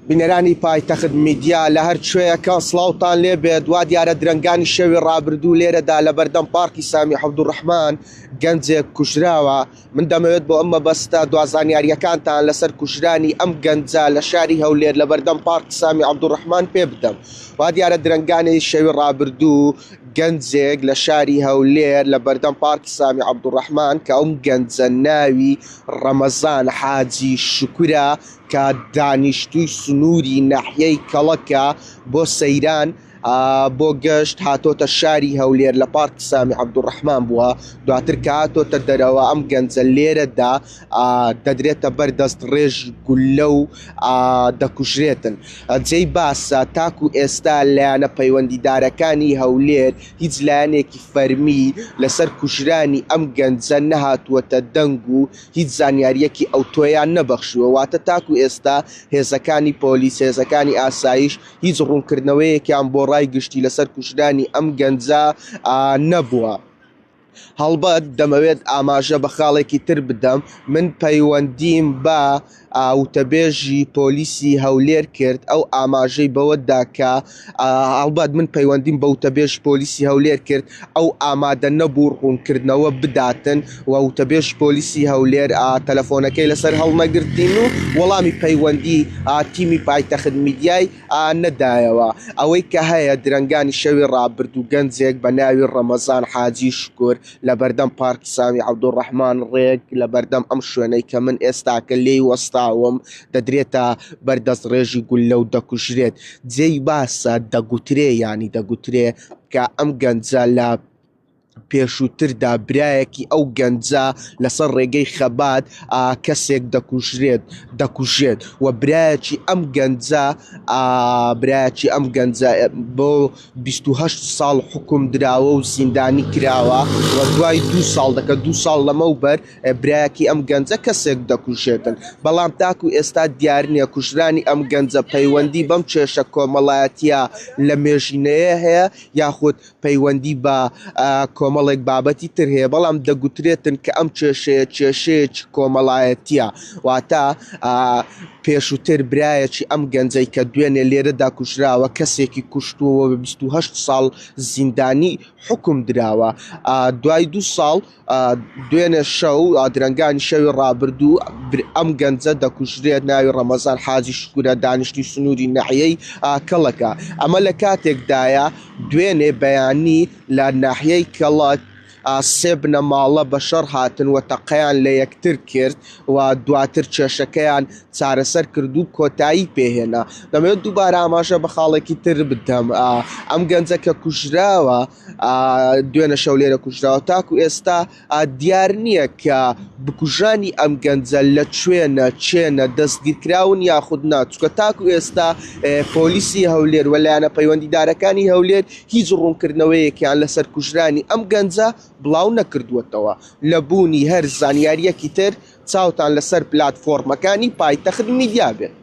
بینەرانی پایتەخت میدیا لە هەر کوێیەکە سڵاوتان لێ بێت. وا دیارە درەنگانی شەوی ڕابردوو لێرەدا لە بەردەم پارکی سامی عەبدولڕەحمان گەنجێک کوژراوە. من دەمەوێت بۆ ئەم مەبەستە دوا زانیارییەکانتان لەسەر کوژرانی ئەم گەنجە لە شاری هەولێر لە بەردەم پارکی سامی عەبدولڕەحمان پێ بدەم. وا دیارە درەنگانی شەوی ڕابردوو گەنجێک لە شاری هەولێر لە بەردەم پارکی سامی عەبدولڕەحمان کە ئەم گەنجە ناوی ڕەمەزان حاجی شوکرە کە دانیشتووی سنووری ناحیەی کەڵەکە بۆ سەیران بۆ گەشت هاتۆتە شاری هەولێر لە پارکی سامی عەبدولڕەحمان بووە، دواتر کە هاتۆتە دەرەوە ئەم گەنجە لێرەدا دەدرێتە بەر دەستڕێژی گوللە و دەکوژرێتن. جێی باسە تاکو ئێستا لایەنە پەیوەندیدارەکانی هەولێر هیچ لایەنێکی فەرمی لەسەر کوژرانی ئەم گەنجە نەهاتووەتە دەنگ و هیچ زانیارییەکی ئەوتۆیان نەبەخشیوە، واتە تاکو ئێستا هێزەکانی پۆلیس، هێزەکانی ئاسایش هیچ ڕوونکردنەوەیەکیان بۆ ڕای گشتی لەسەر کوژرانی ئەم گەنجە نەبووە. هەڵبەت دەمەوێت ئاماژە بە خاڵێکی تر بدەم، من پەیوەندیم بە وتەبێژی پۆلیسی هەولێر کرد، ئەو ئاماژەی بەوە دا کە هەڵبەت من پەیوەندیم بە وتەبێژی پۆلیسی هەولێر کرد، ئەو ئامادە نەبوو ڕوونکردنەوە بداتن و وتەبێژی پۆلیسی هەولێر تەلەفۆنەکەی لەسەر هەڵنەگرتین و وەڵامی پەیوەندی تیمی پایتەخت میدیای نەدایەوە. ئەوەی کە هەیە درەنگانی شەوی ڕابردوو گەنجێک بە ناوی ڕەمەزان حاجی شوکر لە بەردەم پارکی سامی عەبدولڕەحمان ڕێک لە بەردەم ئەم شوێنەی کە من ئێستاکە لێی وەستاوم دەدرێتە بەر دەستڕێژی گوللە و دەکوژرێت. جێی باسە دەگوترێ یانی دەگوترێ کە ئەم گەنجە لە پێشووتردا برایەکی ئەو گەنجە لەسەر ڕێگەی خەبات کەسێک دەکوژرێت دەکوژێت و برایەکی ئەم گەنجە برایەکی ئەم گەنجە بۆ 28 ساڵ حکوم دراوە و زیندانی کراوە و دوای دو ساڵ دەکە دو ساڵ لەمەوبەر برایەکی ئەم گەنجە کەسێک دەکوژێتن بەڵام تاکو ئێستا دیار نییە کوژرانی ئەم گەنجە پەیوەندی بەم کێشە کۆمەڵایەتیە لە مێژینەیە هەیە یاخود پەیوەندی بە کۆمەڵێک بابەتی تر هەیە، بەڵام دەگوترێتن کە ئەم کێشەیە کێشەیەکی کۆمەڵایەتییە، واتە پێشووتر برایەکی ئەم گەنجەی کە دوێنێ لێرەدا کوژراوە کەسێکی کوشتووە و بە 28 ساڵ زیندانی حوکم دراوە، دوای دوو ساڵ دوێنێ شەو درەنگانی شەوی ڕابردوو ئەم گەنجە دەکوژرێت ناوی ڕەمەزان حاجی شکورە دانیشتوی سنووری ناحیەی کەڵەکە ئەمە لە کاتێکدایە دوێنێ بەیانی لە ناحیەی کەڵەک سێ بنەماڵە بە شەڕ هاتن و تەقەیان لە یەکتر کرد و دواتر کێشەکەیان چارەسەر کرد و کۆتایی پێهێنا دەمەوێت دووبارە ئاماژە بە خاڵێکی تر بدەم ئەم گەنجە کە کوژراوە دوێنە شەو لێرە کوژراوە تاکو ئێستا دیار نییە کە بکوژانی ئەم گەنجە لە کوێنە چێنە دەستگیرکراون یاخود نا چکە تاکو ئێستا پۆلیسی هەولێر و لایەنە پەیوەندیدارەکانی هەولێر هیچ ڕوونکردنەوەیەکیان لەسەر کوژرانی ئەم گەنجە بڵاو نەکردووەتەوە لە بوونی هەر زانیاریەکی تر چاوتان لەسەر پلاتفۆرمەکانی پایتەخت میدیا بێت.